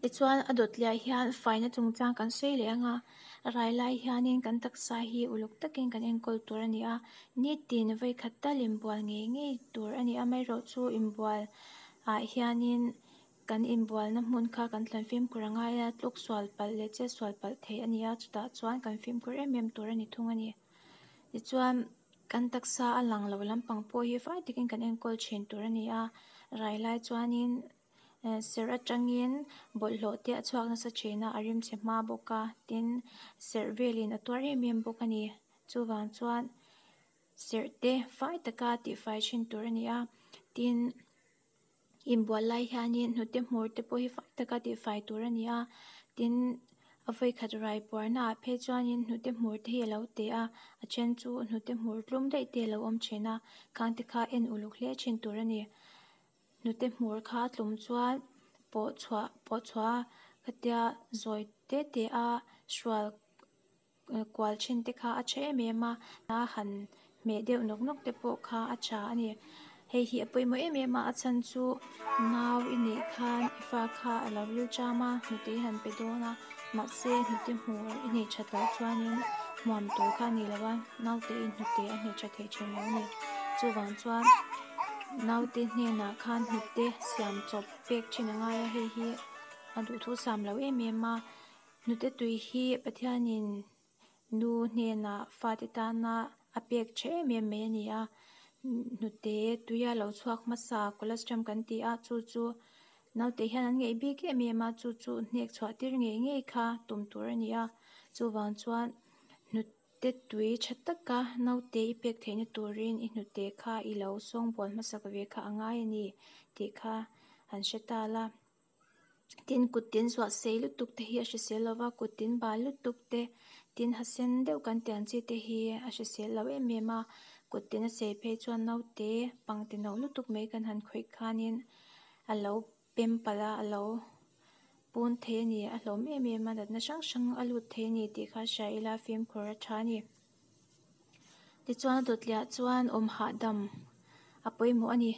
Tichuan a dawt leh ah hian faina chungchang kan sawi leh ang a rai lai hianin kan taksa hi uluk takin kan enkawl tur a ni a nitin vawikhat tal inbual ngei ngei tur a ni a amaherawhchu inbual ah hianin kan inbualna hmun kha kan thlan fimkhur a ngai a tluk sual palh leh chet sual palh theih a ni a chutah chuan kan fimkhur em em tur a ni thung a ni tichuan kan taksa a lang lo lampang pawh hi fai takin kan enkawl thin tur a ni a rai lai chuanin serh atangin bawlhhlawh te a chhuak nasa thin a a rimchhe hma bawk a tin serh velin a tuar em em bawk a ni chuvang chuan serh te fai taka tihfai thin tur a ni a tin inbual lai hianin hnute hmur te pawh hi fai taka tihfai tur a ni a tin a vawikhat rai puar naah phei chuanin hnute hmur te hi a lo teh a a then chu hnute hmur tlum daih te a lo awm thin a khang te kha en uluk hle thin tur a ni hnute hmur kha a tlum chuan pawh chhuah pawh chhuah a khatia zawi te te a hrual kual thin te kha a tha em em a a han hmeh deuh nawk nawk te pawh kha a tha a ni hei hi a pawimawh em em a a chhan chu nau i neih khan i fa kha a lo ril cham a hnute i han pe dawn a mahse hnute hmur i neih that loh chuanin hmuam tur kha a ni lo a naute in hnute a hne tha thei thin lo a ni chuvang chuan naute hnenah khan hnute siam chawp pek thin a ngai a hei hi a duhthu sam lo em em a hnute tui hi Pathianin nu hnenah fate tana a pek tha em em mai a ni a hnute tuia lo chhuak hmasa colostrum kan tih a chu chu naute hian an ngeih bik em em a chu chu hnek chhuah tir ngei ngei kha tum tur a ni a chuvang chuan hnute tui tha taka naute i pek theihna turin i hnute kha i lo sawngbawl hmasak ve kha a ngai a ni tih kha han hre ta la. Tin kut tin zuah sei lutuk te hi a hrisel lova kut tin bal lutuk te tin ha sen deuh kan tih ang chi te hi a hrisel lo em em a kut tin a sei phei chuan naute pangti no lutuk mai kan han khawih khanin a lo pem palh a a lo pun thei a ni a hlawm em em a natna hrang hrang a lut thei a ni tih kha hria ila fimkhur a tha a ni. Tichuan a dawtliah chuan awm hahdam a pawimawh a ni.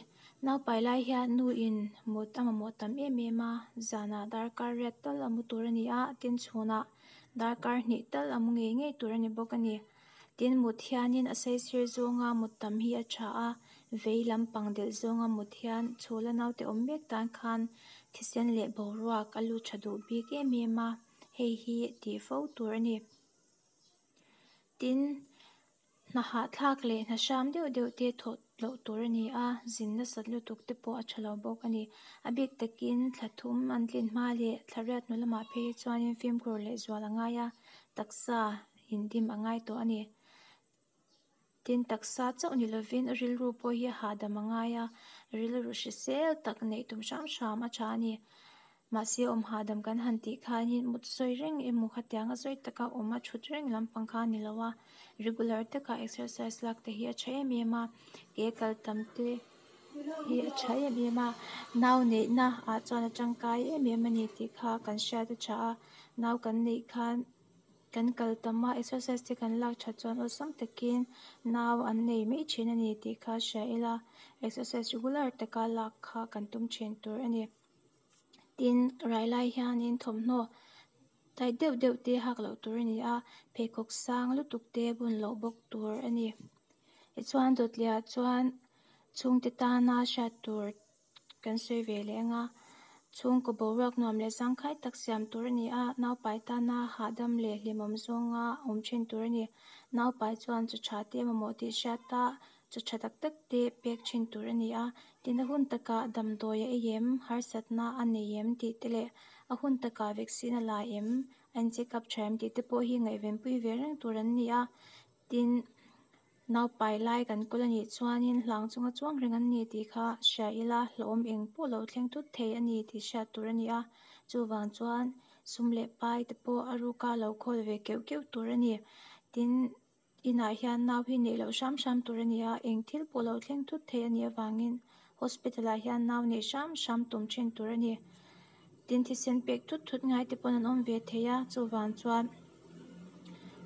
Naupai lai hian nu in mut a mamawh tam em em a, zanah darkar riat tal a mu tur a ni a, tin chhunah darkar hnih tal a mu ngei ngei tur a ni bawk a ni. Tin mut hianin a saisir zawnga mut tam hi a tha a, vei lampang delh zawnga mut hian chhula naute awm mek tan khan thisen leh boruak a lut tha duh bik em em a, hei hi tih fo tur a ni. Tin, hna hahthlak leh hna hram deuh deuh te thawh loh tur a ni a, zin nasat lutuk te pawh a tha lo bawk a ni. A bik takin thla thum an tlin hma leh thla riat hnu lamah phei hi chuanin fimkhur leh zual a ngai a, taksa indim a ngai tawh a ni. Tin, taksa chauh ni lovin rilru pawh hi a hahdam a ngai a, rilru hrisel tak neih tum hram hram a tha a ni. Mahse awm hahdam kan han tih khanin mut sawi reng emaw khatiang a sawi taka awm a thut reng lampang kha a ni lo a, regular taka exercise lak te hi a tha em em a, ke kal tam te hi a tha em em a, nau neihna ah chuan a tangkai em em a ni tih kha kan hriat a tha a, nau kan neih khan kan kal tam a exercise te kan lak that chuan awlsam takin nau an nei mai thin a ni tih kha hria ila exercise regular taka lak kha kan tum thin tur a ni. Tin rai lai hianin thawmhnaw tight deuh deuh te hak loh tur a ni a pheikhawk sang lutuk te bun loh bawk tur a ni tichuan dawtliah chuan chhungte tana hriat tur kan sawi ve leh ang a chhungkaw boruak nuam leh zangkhai tak siam tur a ni a naupai tana hahdam leh hlimawm zawnga awm thin tur a ni naupai chuan chaw tha te mamawh tih hriat a chaw tha tak tak te pek thin tur a ni a tin a hun takah damdawi a ei em harsatna a nei em tih te leh a hun takah vaccine a la em a in check up tha em tih te pawh hi ngaihvenpui ve reng tur an ni a tin naupai lai kan kawl a nih chuanin hlang chunga chuang reng an ni tih kha hria ila hlawm eng pawh lo thleng thut thei a ni tih hriat tur a ni a chuvang chuan sum leh pai te pawh a ruka lo khawl ve keuh keuh tur a ni tin inah hian nau hi neih loh hram hram tur a ni a eng thil pawh lo thleng thut thei a nih avangin hospital ah hian nau neih hram hram tum thin tur a ni tin thisen pek thut thut ngai te pawn an awm ve thei a chuvang chuan.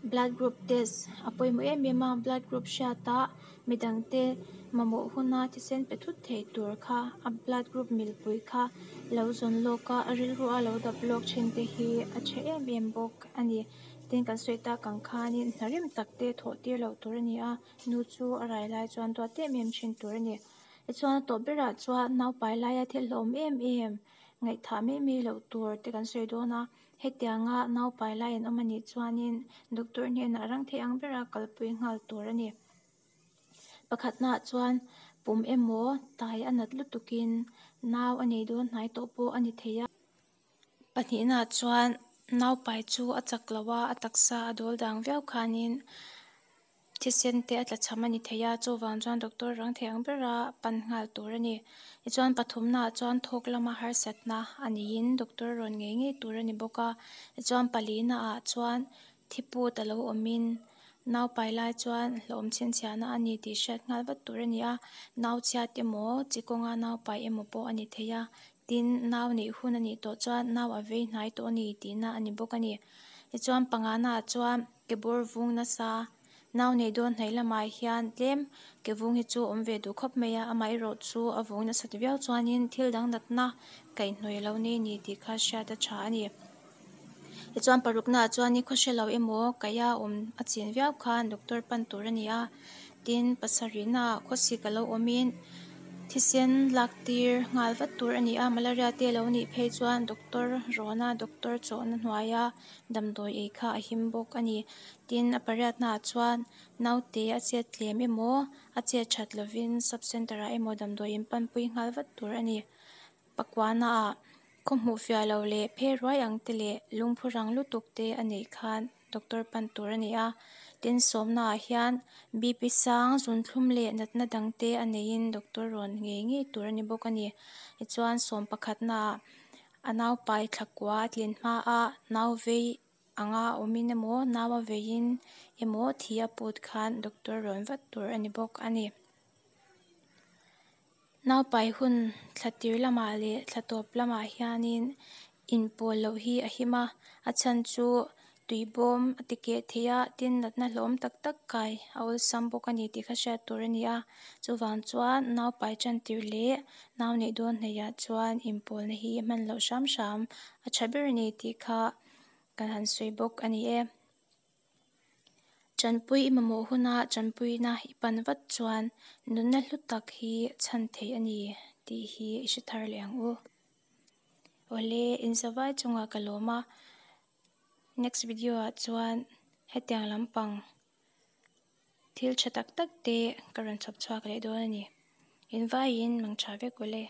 Blood group test a pawimawh em em a, blood group hriata midangte mamawh huna thisen pe thut thei tur kha a blood group milpui kha lo zawn lawk a a rilru a lo dap lawk thin te hi a tha em em bawk a ni tin kan sawi tak ang khanin hna rim tak te thawh tir loh tur a ni a nu chu a rai lai chuan duat em em thin tur a ni tichuan a tawp berah chuan naupai laia thil hlauhawm em em ngaihthah mai mai loh tur te kan sawi dawn a. Hetianga naupai lai an awm anih chuanin doctor hnenah rang thei ang bera kalpui nghal tur a ni. Pakhatnaah chuan pum emaw tai a nat lutukin nau a nei dawn hnai tawh pawh a ni thei a. Pahnihnaah chuan naupai chu a chak lo a, a taksa a dawl dang viau khanin Thisen te a tla cham a ni thei a, chuvang chuan doctor rang thei ang bera pan nghal tur a ni. Tichuan pathumnaah chuan thawk lama harsatna a niin doctor rawn ngei ngei tur a ni bawk a. Tichuan palinaah chuan thiput a lo awmin naupai lai chuan hlauhawm chhinchhiahna a ni tih hriat nghal vat tur a ni a. Nau chhiat emaw chi kawnga naupai emaw pawh a ni thei a. Tin, nau neih hun a nih tawh chuan nau a vei hnai tawh a ni tihna a ni bawk a ni. Tichuan panganaah chuan ke bawr vung nasa nau neih dawn hnaih lamah hian tlem ke vung hi chu awm ve duh khawp mai a, amaherawh chu a vung nasat viau chuanin thil dang natna kaihhnawih lo nei ni tih kha hriat a tha a ni. Tichuan paruknaah chuan ni khawhre lo emaw kaih a awm a chin viau khan doctor pan tur a ni a, tin pasarihnaah khawsik a lo awmin thisen lak tir nghal vat tur a ni a, malaria te lo nih phei chuan doctor rawna doctor chawhna hnuaia damdawi ei kha a him bawk a ni. Tin, a pariatnaah chuan naute a chet tlem emaw a chet that lovin sub center ah emaw damdawi in panpui nghal vat tur a ni. Pakuanaah khaw hmuh fiah lo leh phe ruai ang te leh lungphu rang lutuk te a neih khan doctor pan tur a ni a. Tin, sawmnaah hian BP sang zunthlum leh natna dang te a neihin doctor rawn ngei ngei tur a ni bawk a ni. Tichuan, sawm pakhatnaah A naupai thlakua a tlin hma a, nau vei anga a awmin emaw, nau a veiin emaw thi a put khan doctor rawn vat tur a ni bawk a ni. Naupai hun thla tir lamah leh thla tawp lamah hianin inpawl loh hi a him a, a chhan chu Tui bawm a ti keh thei a, tin natna hlawm tak tak kai a awlsam bawk a ni tih kha hriat tur a ni a. Chuvang chuan naupai tan tirh leh nau neih dawn hnaihah chuan inpawlna hi hman loh hram hram a tha ber a ni tih kha kan han sawi bawk a ni e. Tanpui i mamawh huna tanpuina i pan vat chuan nunna hlu tak hi chhan theih a ni tih hi i hre thar leh ang u. Awle, inzavai chungah ka lawm a. Next video ah chuan hetiang lampang thil tha tak tak te ka rawn chhawp chhuak leh dawn a ni. Invaiin mang tha vek ule.